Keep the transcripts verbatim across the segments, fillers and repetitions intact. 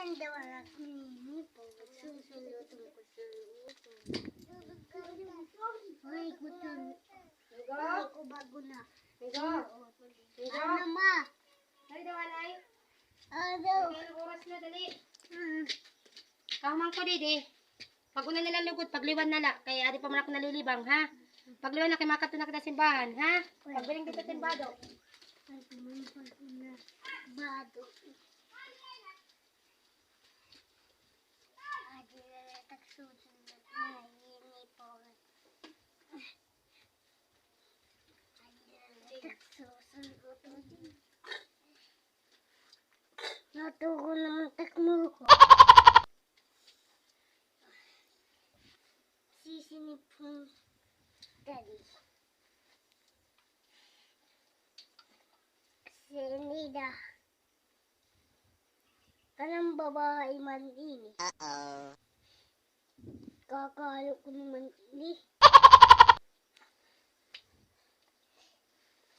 Ang dawarak ni Nipo. Susulutong ko sa luto. Ay, gutom. Migo? Ay, ko bago na. Migo? Migo? Ano, ma? Ay, daw, anay. Ano? Ay, anong oras na, dali. Hmm. Kahuman ko, didi. Pag-una na la lugod, pagliwan na la. Kay adi pa man ako nalilibang, ha? Pagliwan na kay makadto na kita simbahan, ha? Pagbiling dito timbado. Bado. Adi na la tagsusunod na uniform. Adi na la tagsusunod. Natugon naman takmo ko. Sisinipon. Dali. Sinida. Kanang babae man ini. Uh-oh. Kakalo ko naman ini.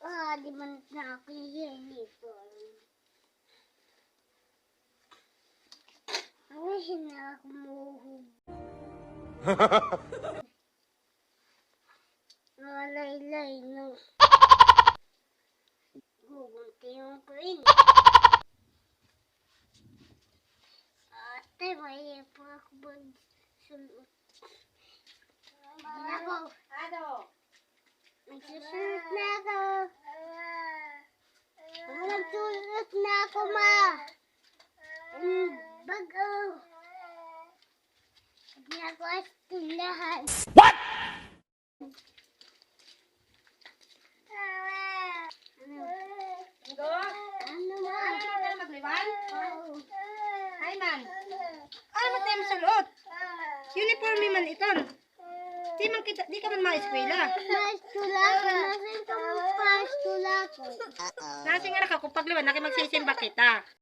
Ah, di man na ako uniform. Ay, hinakmuhog. Malaylay, no. Gugunti yung queen. Ate, may pa ako magsulot. Ako. Ano? Magsusulot na ako. Magsusulot na ako, ma. Mm, bago. Hindi ako eskwelahan. What? Ano? Ano, ma? Ano, ano, magliwan? Oo. Ay, man. Ano man tayo masulot? Uniforme man iton. Di man kita, di ka man maeskwela. Maeskwela ako, nasin ka maeskwela ako. Nasin nga na ka, kung pagliwan, naki magsisimba kita.